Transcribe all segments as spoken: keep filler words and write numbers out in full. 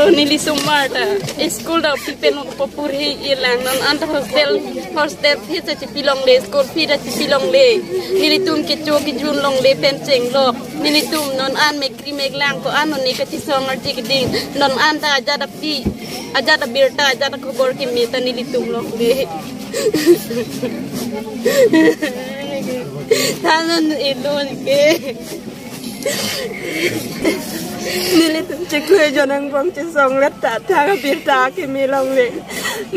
Neli somar ta school ta pipen paporhe-i lang, non anta hostel, hostel fees ta chipilongle, school fee ta chipilongle. Nelitum kecho kejun longle pen chenglok. Nelitum non an mekri meklang ko-an non ne kachisong arje keding. Non anta ajat api, ajat abirta, ajat akhobor keme ta nelitum longle. Thanon elon ke. Nelitum chiklo ejon angbong chisonglet ta thang abirta keme longle.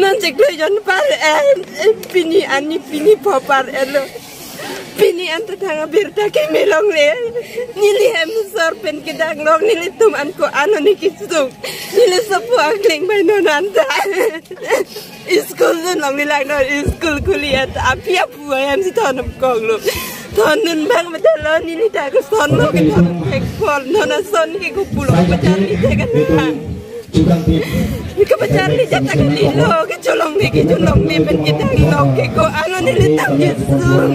Non chiklo ejon par-en, pini arni pini pho par-en lo. Pini anta thang abirta keme longle. Neli hem sor pen kedang long, nelitum an ko-an non ne kesung. Neli sopo akling bai non anta. School dunlongle lang non, school khuli anta api apu ayam si thon amkong lo. Thon nun bang medalo, neli ta ko son lo ke thon pek pol, non ason ke ko pulo kepacharli te kan bang. Kepacharli jata kali lo, kecholongle, kecholongle pen kedang lo ke ko-an non nelitum kesung.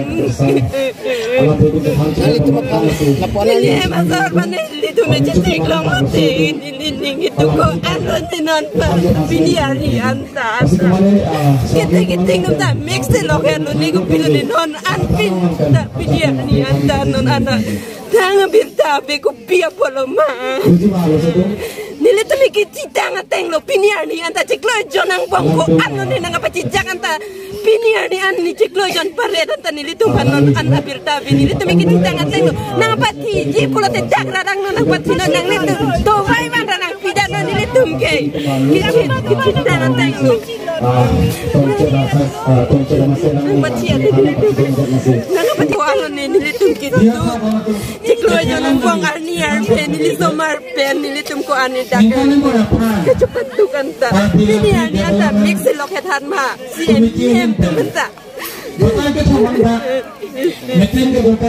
Neli hem asar mane nelitum chetik long mati, neli ning itu ko-an non ne non pa pini arni anta. Kita kiting ta mix se lo kan lo ne ko pilo ne non an pin ta pini arni anta non anta. Thang abirta be ko pi apot lo ma. Nelitum kechitang ateng lo pini arni anta chiklo ejon angbong ko-an non ne nangkapachijak anta. Pini arni an ne chiklo ejon par-et anta nelitum aphan non an abirta be nelitum kechitang ateng lo. Nangpathiji pulote dak radang non nangpathi non nanglitum. To vai van ra nangpidan non nelitum ke. Kechit, kechitang ateng lo. Nangpathi ante nelitum. Nangpathi ko-an non ne nelitum ke tu. Chiklo ejon angbong arni arphe neli somar pen nelitum ko-an ne dak. Kecho patuk anta. Pini arni anta mix se lok het han ma. C M, C M tum anta. Meeting ke dota.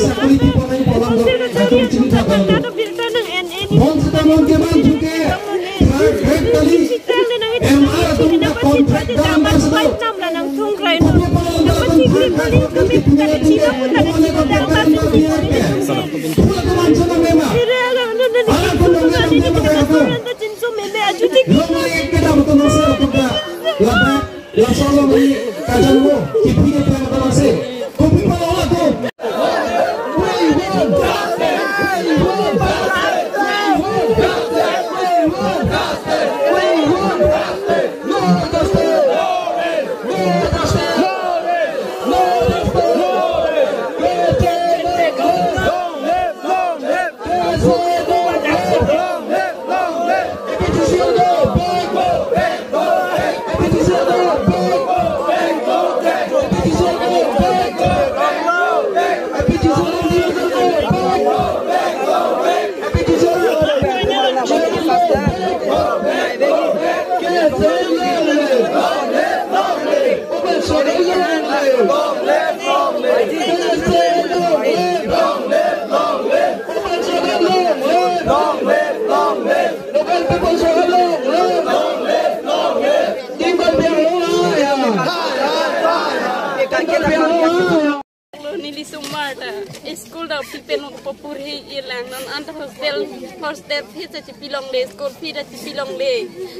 Sakuri ti ponai polam do. Atum chini thak do. Bon seta mon ke man juke. Third grade kali. M R atum ta contract dam pas do. Kopi palon da atum third grade kali. Pura tu manchana mema. Ala atum dong dam dam kaya atum. Long lagi ke dam atum masa atum ta. Ladak. Laso along kacharli, kipi ke plang atum masi. Kopi palon atum. We want justice. We want justice. We want justice. We want justice. We want justice. No justice. No justice. No justice. Long live, long live. Long live, long live. Long live, long live. Long live, long live. Local people struggle long live. Long live, long live. Team Karbi Anglong hai hai. Hai hai hai hai. Team Karbi Anglong hai hai. Neli somar ta school ta pipen paporhe-i lang, non anta hostel, hostel fees ta chipilongle, school fee ta chipilongle.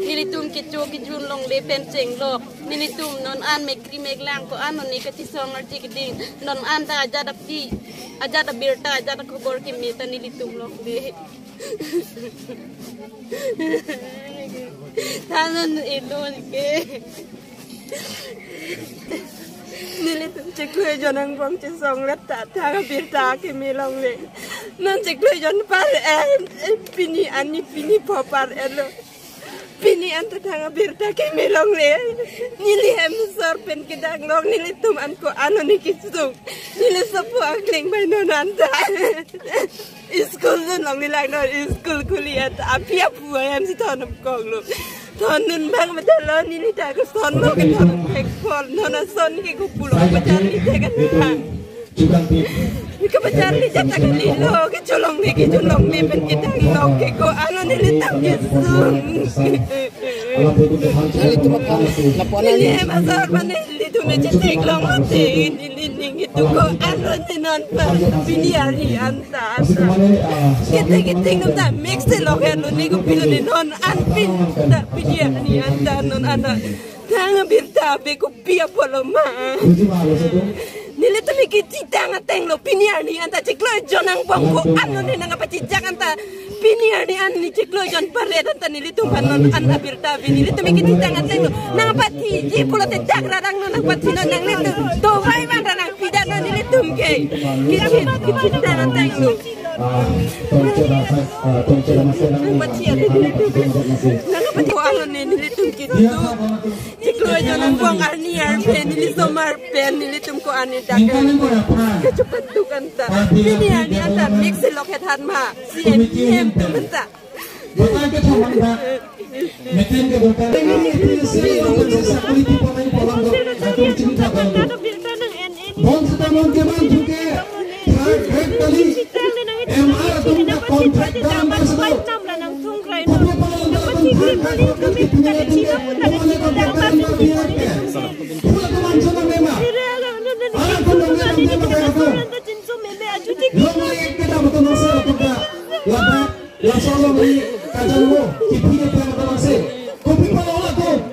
Nelitum kecho kejun longle pen chenglok. Nelitum non an mekri meklang ko-an non ne kachisong arje keding. Non anta ajat api, ajat abirta, ajat akhobor keme ta nelitum longle. Thanon elon ke. Nelitum chiklo ejon angbong chisonglet ta thang abirta keme longle. Non chiklo ejon par-en, pini arni pini pho par-en lo. Pini anta thang abirta keme longle. Neli hem sor pen kedang long, nelitum an ko-an non ne kesung. Neli sopo akling bai non anta. School dunlongle lang non, school khuli anta api apu ayam si thon amkong lo. Thon nun bang medalo, neli ta ko son lo ke thon pek pol, non ason ke ko pulo kepacharli te kan bang. Kepacharli jata kali lo, kecholongle, kecholongle pen kedang lo ke ko-an non nelitum kesung. Nelitum aphan, lapu-an neli hem asar mane nelitum chetik long mati, neli ning Ko an lo ne non pa pini arni anta anta. Kete kete nonta mix te lo ya lo ne ko pilo ne non an pin ta pini arni anta non anta. Tang birta be ko pia polo ma. Nelitum ke chetang ateng lo pini arni anta chiklo ejon angbong ko an lo ne nang apa chetang anta. Pini arni an ne chiklo ejon paret anta nelitum aphan non an abirta ave nelitum ke chetang ateng lo. Nang apa thiji pulote chak rarang non nang apa thi non nanglitum. To vai van rarang pida non nelitum ke. Kechet kechetang ateng lo. Nang apa thi ave nelitum. Nang apa thi ave nelitum ke tu. Chiklo ejon angbong arni arve neli somar pen nelitum ko arni dak. Kechepat dukan ta. Pini arni anta mix lo kethan ma. C M, P M atum anta. Meeting ke bukan ini, ini saya yang bisa sakit di pakai polang tu. Aku cerita dulu. Bon, kita mau ke mana juga? Third grade kali. M R atum ta contract dalam pasal. Tapi kalau dapat third grade, kita punya lagi. Kemana contract dalam pasal? Pura teman sama memang. Anak pun memang memang kayak itu. Lo mau yang kita betul masa kita. Ladak, laso lo ni kacang mo, kipi ke